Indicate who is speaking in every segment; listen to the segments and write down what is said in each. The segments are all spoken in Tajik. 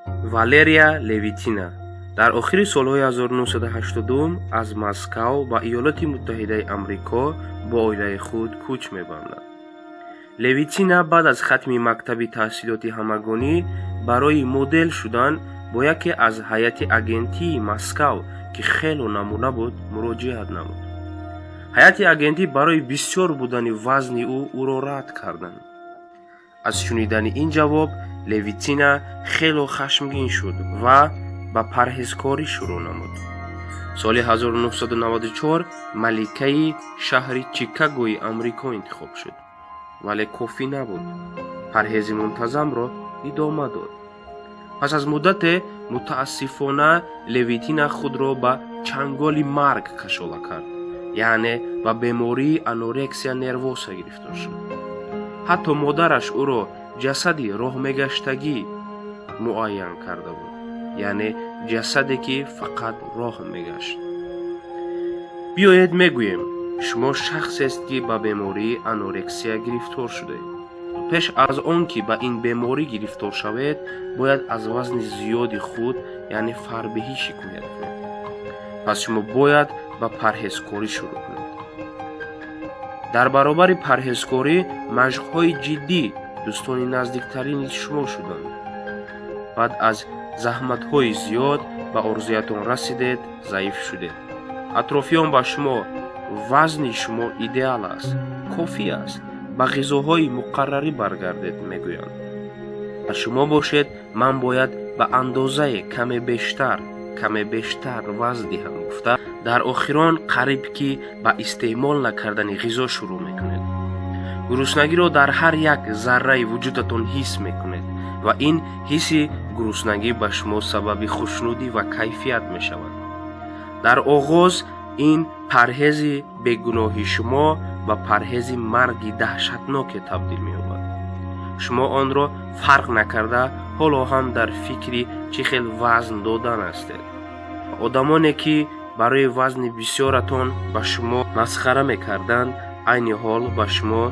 Speaker 1: Валерия Левитина дар охири солҳои 1980 аз Москав ба Иёлоти Муттаҳидаи Амрико бо оилаи худ кӯч мебандад. Левитина баъд аз хатми мактаби таҳсилоти ҳамагонӣ барои модел шудан бо яке аз ҳайати агентии Москав, ки хело намуна буд, муроҷиат намуд. Ҳайати агентӣ барои бисёр будани вазни ӯ ӯро рад карданд. Аз шунидани ин ҷавоб Левитина хело хашмгин шуд ва ба парҳезкорӣ шурӯъ намуд. Соли 1994 маликаи шаҳри Чикагои Амрико интихоб шуд, вале кофӣ набуд. Парҳези мунтазамро идома дод. Пас аз муддате, мутаассифона, Левитина худро ба чанголи марг кашола кард, яъне ба бемории анорексия нервоса гирифтор шуд. Ҳатто модараш ӯро ҷасади роҳмегаштагӣ муайян карда буд, яъне ҷасаде, ки фақат роҳ мегашт. Биёед мегӯем, шумо шахсест, ки ба бемории анорексия гирифтор шудаед. Пеш аз он ки ба ин беморӣ гирифтор шавед, бояд аз вазни зиёди худ, яъне фарбеҳӣ, шикоят кунед. Пас шумо бояд ба парҳезкорӣ шурӯъ кунед. Дар баробари парҳезкорӣ машқҳои ҷиддӣ дӯстони наздиктарини шумо шуданд. Баъд аз заҳматҳои зиёд ба орзуятон расидед, заиф шудед. Атрофиён ба шумо: «Вазни шумо идеал аст, кофӣ аст, ба ғизоҳои муқаррарӣ баргардед», мегӯянд. Ба шумо бошед: «Ман бояд ба андозае каме бештар, каме бештар вазн диҳам», гуфта, дар охирон қариб ки ба истеъмол накардани ғизо шурӯъ мекунед. Гуруснагиро дар ҳар як зарраи вуҷудатон ҳис мекунед ва ин ҳисси гуруснагӣ ба шумо сабаби хушнудӣ ва кайфият мешавад. Дар оғоз ин парҳези бегуноҳи шумо ба парҳези марги даҳшатноке табдил меёбад. Шумо онро фарқ накарда, ҳоло ҳам дар фикри чӣ хел вазн додан ҳастед. Одамоне, ки барои вазни бисёратон ба шумо масхара мекарданд, айни ҳол ба шумо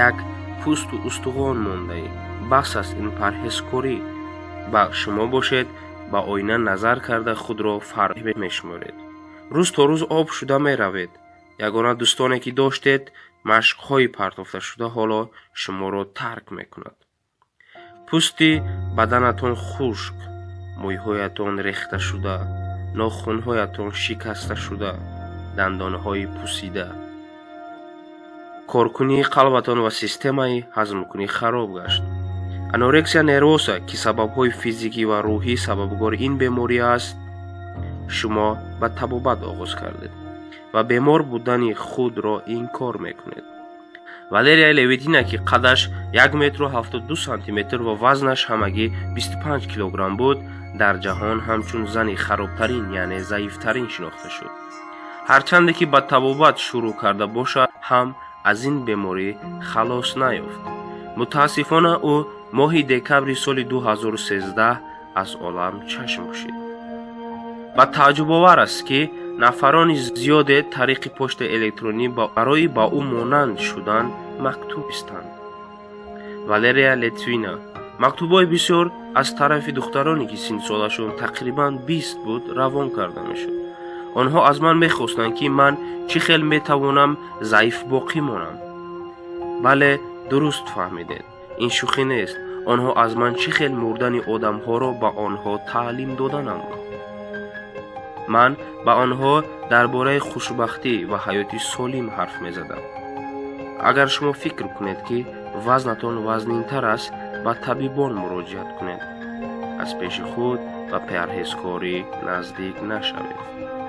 Speaker 1: як пӯсту устухон мондаӣ, бас аст ин парҳезкорӣ. Ба шумо бошед, ба оина назар карда, худро фарбеҳ мешуморед. Рӯз то рӯз об шуда меравед. Ягона дӯстоне, ки доштед, машқҳои партофташуда, ҳоло шуморо тарк мекунад. Пӯсти баданатон хушк, мӯйҳоятон рехташуда, нохунҳоятон шикасташуда, дандонҳои пусида. Коркунии қалбатон ва системаи ҳазмкунӣ хароб гашт. Анорексия нервоса, ки сабабҳои физикӣ ва рӯҳӣ сабабгори ин беморӣ аст, шумо ба табобат оғоз кардед ва бемор будани худро инкор мекунед. Валерия Левитина, ки қадаш 1 метру 72 сантиметр ва вазнаш ҳамагӣ 25 килограмм буд, дар ҷаҳон ҳамчун зани харобтарин, яъне заифтарин шинохта шуд. Ҳарчанде ки ба табобат шурӯъ карда бошад ҳам, аз ин беморӣ халос наёфт. Мутаассифона, ӯ моҳи декабри соли 2013 аз олам чашм пӯшид. Ба тааҷҷубовар аст, ки нафарони зиёде тариқи почтаи электронӣ барои ба ӯ монанд шудан мактуб истанд. Валерия Литвина мактубҳои бисёр аз тарафи духтароне, ки синнусолашон тақрибан 20 буд, равон карда мешуд. Онҳо аз ман мехостанд, ки ман чӣ хел метавонам заиф боқӣ монам. Бале, дуруст фаҳмидед, ин шӯхӣ нест. Онҳо аз ман чӣ хел мурдани одамҳоро ба онҳо таълим доданам буд. Ман ба онҳо дар бораи хушбахтӣ ва ҳаёти солим ҳарф мезадам. Агар шумо фикр кунед, ки вазнатон вазнинтар аст, ба табибон муроҷиат кунед. Аз пеши худ ба парҳезкорӣ наздик нашавед.